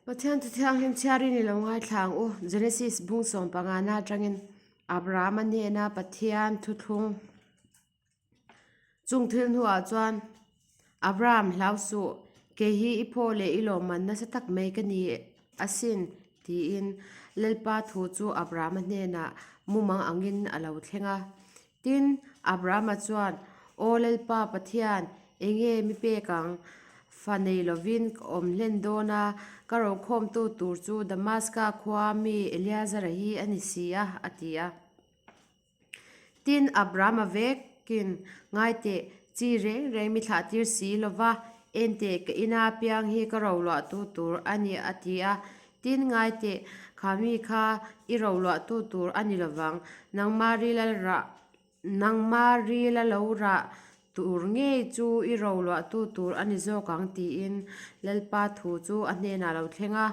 Pathian Thu Thianghlim chhiarin i lo ngaithla ang u. Genesis bung sawmpangana atangin Abrahama hnena Pathian thuthlung chung thil hnuah chuan Abraham hlau suh, kei hi i phaw leh i lawmman nasa tak mai ka ni asin tiin Lalpa thu chu Abrahama hnenah mumang angin a lo thleng a. Tin, Abrahama chuan, Aw Lalpa Pathian, enge mi pek ang? Fa nei lovin ka awm hlen dawn a, ka rokhawmtu tur chu Damaska khua mi Eliazara hi a ni si a, a ti a. Tin, Abrahama vekin, Ngai teh, chi reng reng mi thlah tir si lo va, enteh, ka ina piang hi ka roluahtu tur a ni, a ti a. Tin, ngai teh, kha mi kha i roluahtu tur a ni lovang, nangma rila rah, nangma rila lo rah tur ngei chu i roluahtu tur a ni zawk ang, tiin Lalpa thu chu a hnenah a lo thleng a.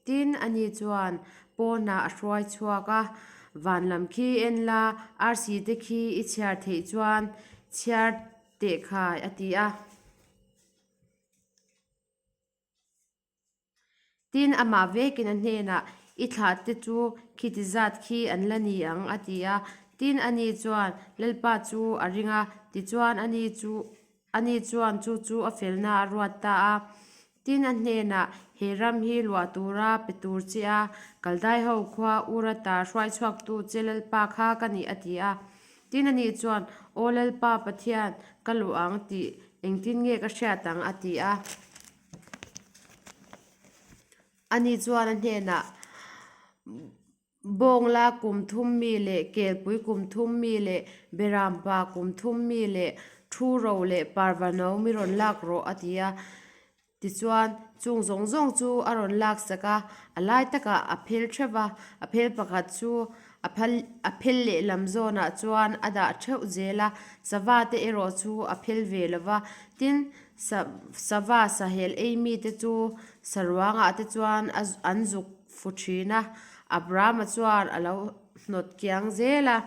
Tin, ani chuan pawnah a hruai chhuak a, Van lam khi en la, arsi te khi i chhiar theih chuan chhiar teh khai, a ti a. Tin, amah vekin a hnenah, I thlah te chu khiti zat khi an la ni ang, a ti a. Tin, ani chuan Lalpa chu a ring a, tichuan ani chu ani chuan chu chu a felna a ruat ta a. Tin, a hnenah, He ram hi luah tura pe tur che a, Kaldai ho khua Urata hruaichhuaktu che Lalpa kha ka ni, a ti a. Tin, ani chuan, Aw Lalpa Pathian, ka luah ang tih engtin nge ka hriat ang? a ti a. Ani chuan a hnenah, Bawngla kum thum mi leh kelpui kum thum mi leh berampa kum thum mi leh thu ro leh parvano mi rawn lak rawh, a ti a. Tichuan, chung zawng zawng chu a rawn lak sak a, a lai takah a phel theuh va, a phel pakhat chu a phal a phel lehlam zawnah chuan a dah theuh zel a, sava te erawh chu a phel ve lo va. Tin, sa sava sahel ei mite chu saruangah te chuan a an zuk fu thin a, Abrahama chuan a lo hnawt kiang zel a.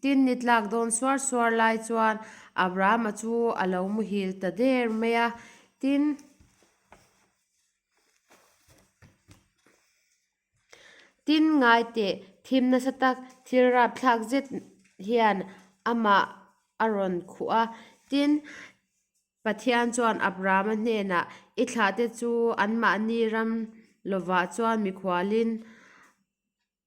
Tin, ni tlak dawn suar suar lai chuan Abrahama chu a lo muhil ta der mai a. Tin, Tin, ngai teh, thim nasa tak thil rapthlak zet hian amah a rawn khuh a. Tin, Pathian chuan Abrahama hnenah, I thlahte chu anmahni ram lovah chuan mikhualin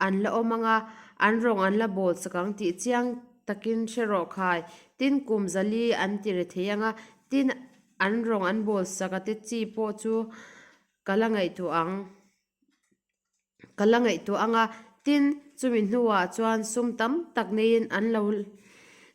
an la awm ang a, an rawng an la bawl chak ang tih chiang takin hre rawh khai. Tin, kum zali an ti re thei ang a, tin, an rawng an bawl sak a te chi pawh chu ka la ngaihtuah ang. Ka la ngaihtuah ang a, tin, chumi hnuah chuan sum tam tak neiin an lo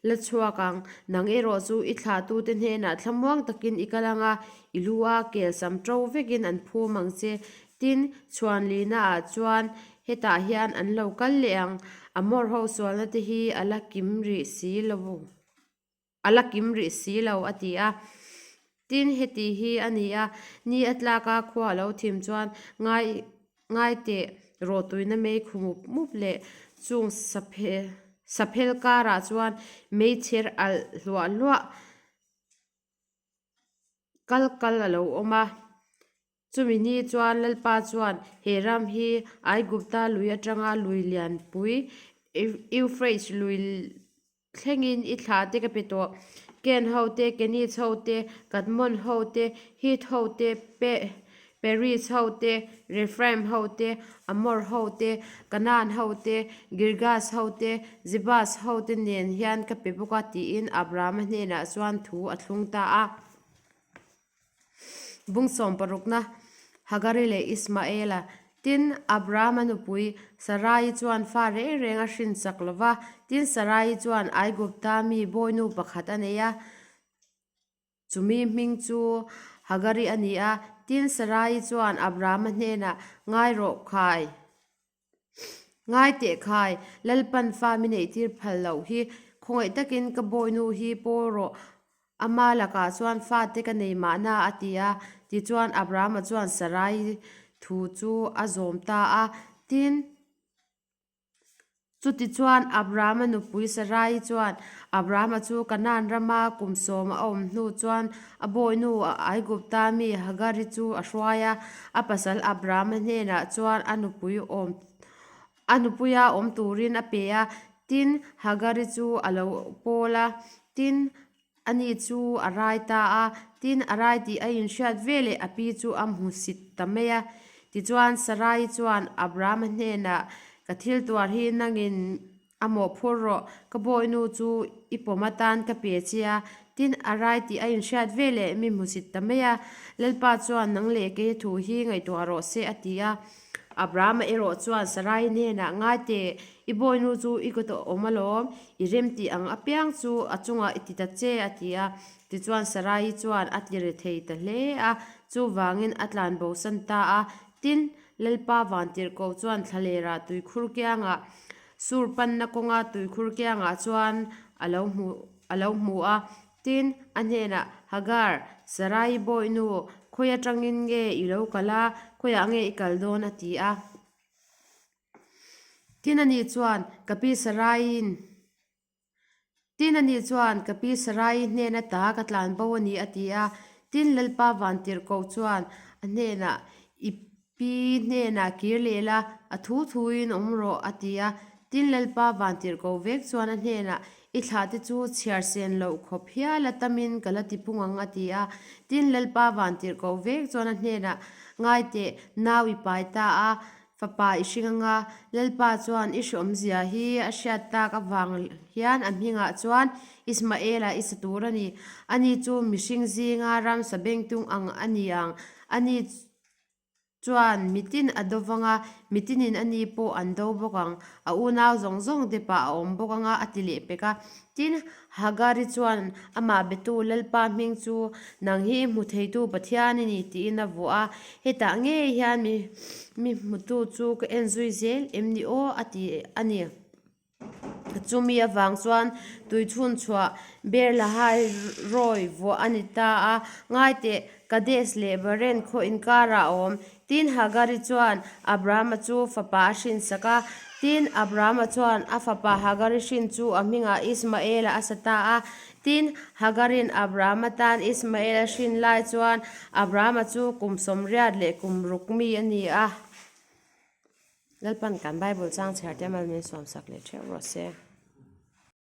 la chhuak ang. Nang erawh chu i thlahtute hnenah thlamuang takin i kal ang a, i lu a kel sam ṭo vekin an phum ang che. Tin, chhuanlihnaah chuan hetah hian an lo kal leh ang. Amor ho sualna te hi a la kim rih si lo. A la kim rih si lo, a ti a. Tin, heti hi a ni a, ni a tlak a, khua a lo thim chuan ngai ngai teh rawhtuina mei khu mup mup leh chung saphel karah chuan meichher alh hluah hluah kal kal a lo awm a. Chumi ni chuan Lalpa chuan he ram hi Aigupta lui atanga lui lianpui Euphrates lui thlengin i thlah te ka pe tawh. Ken ho te, Keniz ho te, Kadmon ho te, Hit ho te, Periz ho te, Rephraim ho te, Amor ho te, Kanaan ho te, Girgas ho te, Jebus ho te nen hian ka pe bawk a tiin Abrahama hnenah chuan thu a thlung ta a. Bung sawmparukna, Hagari leh Ismaela. Tin, Abrahama nupui Sarai chuan fa reng reng a hrin chak lo va. Tin, Sarai chuan Aigupta mi bawinu pakhat a nei a, chumi hming chu Hagari a ni a. Tin, Sarai chuan Abrahama hnenah, Ngai rawh khai. Ngai teh khai, Lalpan fa mi neihtir phal loh hi khawngaih takin ka bawinu hi pawl rawh, ama lakah chuan fate ka nei mahna a ti a. Tichuan Abrahama chuan Sarai thu chu a zawm ta a, tin. Chutichuan, Abrahama nupui Sarai chuan Abrahama chu Kanaan rama kum sawm a awm hnu chuan a bawihnu Aigupta mi Hagari chu a hruai a. A pasal Abrahama hnenah chuan a nupui awm a nupuia awm turin a pe a. Tin, Hagari chu a lo pawl a. Tin, ani chu a rai ta a. Tin, a rai tih a inhriat veleh a pi chu a hmusit ta mai a. Tichuan, Sarai chuan Abrahama hnenah, Ka thil tuar hi nangin a mawhphur rawh, ka bawihnu chu i pawm atan ka pe che a. Tin, a rai tih a inhriat veleh mi hmusit ta mai a. Lalpa chuan nang leh kei thu hi ngaihtuah rawh se, a ti a. Abrahama erawh chuan Sarai hnenah, Ngai teh, i bawinu chu i kut a awm alawm, i remtih ang apiang chu a chungah i ti ta che, a ti a. Tichuan Sarai chuan a ti rethei ta hle a, chuvangin a tlan bosan ta a. Tin, Lalpa Vantirhkoh chuan thlalerah tuikhur kiangah, sur panna kawnga tuikhur kiangah chuan a lo hmu a lo hmu a. Tin, a hnenah, Hagar, Sarai bawihnu, khawi atangin nge i lo kal a, khawiah nge i kal dawn? a ti a. Tin, ani chuan, Ka pi Saraiin, Tin, ani chuan, Ka pi Sarai hnen ata ka tlan bo a ni, a ti a. Tin, Lalpa Vantirhkoh chuan a hnenah, I Pi hnenah kir leh la, a thu thuin awm rawh, a ti a. Tin, Lalpa Vantirhkoh vek chuan a hnenah, I thlahte chu chhiar sen loh khawp hial a tamin ka la ti phung ang, a ti a. Tin, Lalpa Vantirhkoh vek chuan a hnenah, Ngai teh, nau i pai ta a, fapa i hring anga. Lalpa chuan i hreawmzia hi a hriat tak avang hian a hmingah chuan Ismaela i sa tur a ni. Ani chu mihring zinga ramsa bengtung ang a ni ang. Ani Chuan mitin a do vang a, mitinin a ni pawh an do bawk ang. A unau zawng zawng te pah a awm bawk ang a, a ti leh pek a. Tin, Hagari chuan amah betu Lalpa hming chu nang hi hmu theitu Pathian i ni tiin a vuah a. Hetah ngei hian mi mi hmutu chu ka en zui zel em ni aw a ti a ni. Chumi avang chuan tuichhun chhuah Berlahai rawi vuah a ni ta a, Ngaiteh, Kadesh leh Baren khaw inkarah a awm. Tin, Hagari chuan Abrahama chu fapa a hrinsak a. Tin, Abrahama chuan a fapa Hagari hrin chu a hmingah Ismaela a sa ta a. Tin, Hagarin Abrahama tan Ismael a hrin lai chuan Abrahama chu kum 80 leh kum ruk mi a ni a. Lalpan kan Bible chang chhiar te mal min sawmsak leh theuh rawh se.